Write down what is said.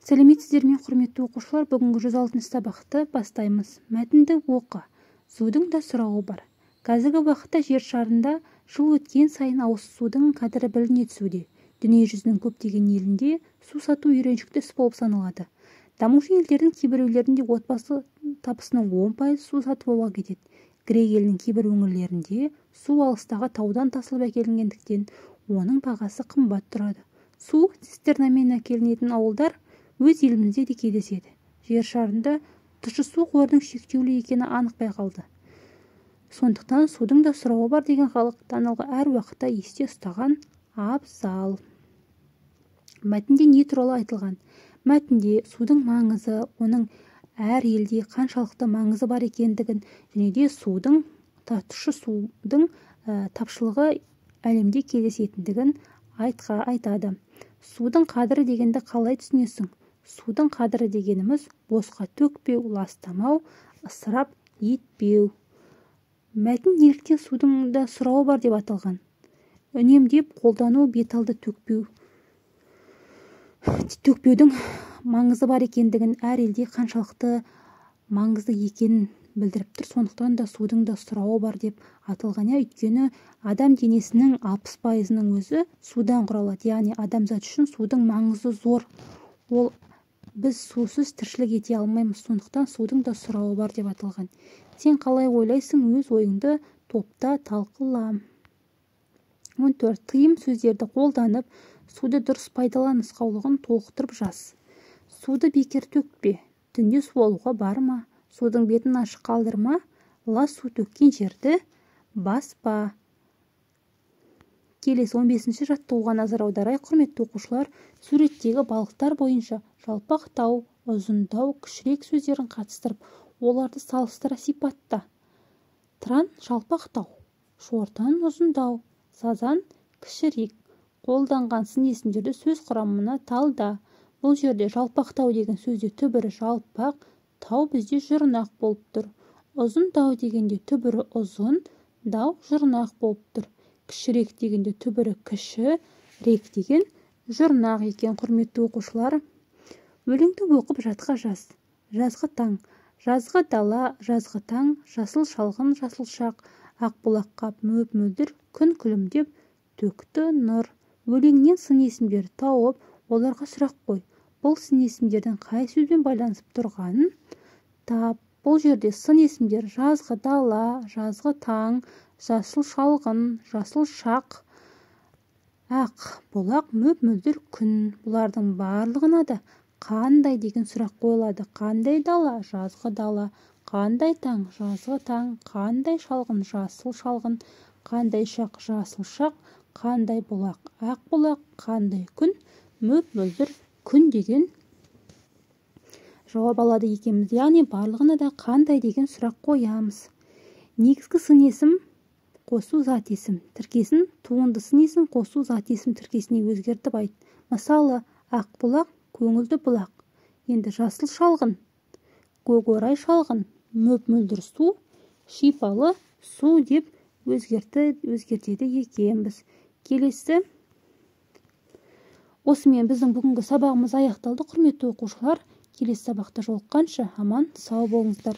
Сәлеметсіздер ме, құрметті оқушылар? Бүгінгі 106 сабақты бастаймыз. Мәтінді оқы. Судың да сұрауы бар. Қазіргі уақытта жер шарында жыл өткен сайын ауыз судың қадірі біліне түсуде. Дүние жүзінің көптеген елінде су сату үйреншікті іс болып саналады. Дамушы елдердің кейбіреулерінде отбасы табысының 10% су сатып алуға кетеді. Грек елінің кейбір өңірлерінде су алыстағы таудан тасылып әкелінгендіктен оның бағасы қымбат тұрады. Су цистернамен әкелінетін ауылдар өз елімізде де кездеседі. Жер шарында тұщы су қорының шектеулі екені анық байқалды. Сондықтан судың да сұрауы бар деген халық даналығы әр уақытта есте ұстаған абзал. Мәтінде не туралы айтылған? Мәтінде судың маңызы, оның әр елде қаншалықты маңызы бар екендігін және де судың, тұщы судың тапшылығы әлемде кездесетіндігін айтады. Судың қадірі дегенді қалай түсінесің? Судың қадірі дегеніміз босқа төкпеу, ластамау, ысырап етпеу. Мәтін неліктен судың да сұрауы бар деп аталған? Үнемдеп қолдану, беталды төкпеудің маңызы бар екендігін, әр елде қаншалықты маңызды екенін білдіріп тұр. Сондықтан да судың да сұрауы бар деп аталған. Өйткені адам денесінің 60%-ының өзі судан құралады. Яғни адамзат үшін судың маңызы зор. Ол біз сусыз тіршілік ете алмаймыз. Сондықтан судың да сұрауы бар деп аталған. Сен қалай ойлайсың? Өз ойыңды топта талқыла. 14. Тыйым сөздерді қолданып, суды дұрыс пайдалан нұсқаулығын толықтырып жаз. Суды бекер төкпе, түнде су алуға барма, судың бетін ашық қалдырма, лас су төккен жерді баспа. Келесі 15-ші жаттығуға назар аударайық, құрметті оқушылар. Суреттегі балықтар бойынша жалпақ тау, ұзындау, кішірек сөздерін қатыстырып, оларды салыстыра сипатта. Тран жалпақ тау, шортан ұзындау, сазан кішірек. Қолданған сын есімдерді сөз құрамына талда. Бұл жерде жалпақтау деген сөзде түбірі жалпақ, тау бізде жұрнақ болып тұр. Ұзын тау дегенде түбірі ұзын, дау жұрнақ болып тұр. Кішірек дегенде түбірі кіші, рек деген жұрнақ екен, құрметті оқушылар. Өлеңді оқып жатқа жаз. Жазғы таң, жазғы дала, жазғы таң, жасыл шалғын, жасыл шақ, ақ бұлаққа мөп-мөлдір, күн күлімдеп төкті нұр. Өлеңнен сын есімдерді тауып, оларға сұрақ қой. Бұл сын есімдердің қай сөзбен байланысып тұрғанын тап. Бұл жерде сын есімдер жазғы дала, жазғы таң, жасыл шалғын, жасыл шақ, ақ бұлақ, мөп-мөлдір күн. Бұлардың барлығына да қандай деген сұрақ қойылады. Қандай дала? Жазғы дала. Қандай таң? Жазғы таң. Қандай шалғын? Жасыл шалғын. Қандай шақ? Жасыл шақ. Қандай бұлақ? Ақ бұлақ. Қандай күн? Мөп-мөлдір күн деген жауап алады екенбіз. Яғни барлығына да қандай деген сұрақ қоямыз. Негізгі сын есім қосу зат есім тіркесін туынды сын есім қосу зат есім тіркесіне өзгертіп айт. Мысалы, ақ бұлақ, көңілді бұлақ. Енді жасыл шалғын, көк орай шалғын, мөп-мөлдір су, шипалы су деп өзгертеді екенбіз. Келесі. Осымен біздің бүгінгі сабағымыз аяқталды, құрметті оқушылар. Келесі сабақта жолыққанша аман сау болыңыздар.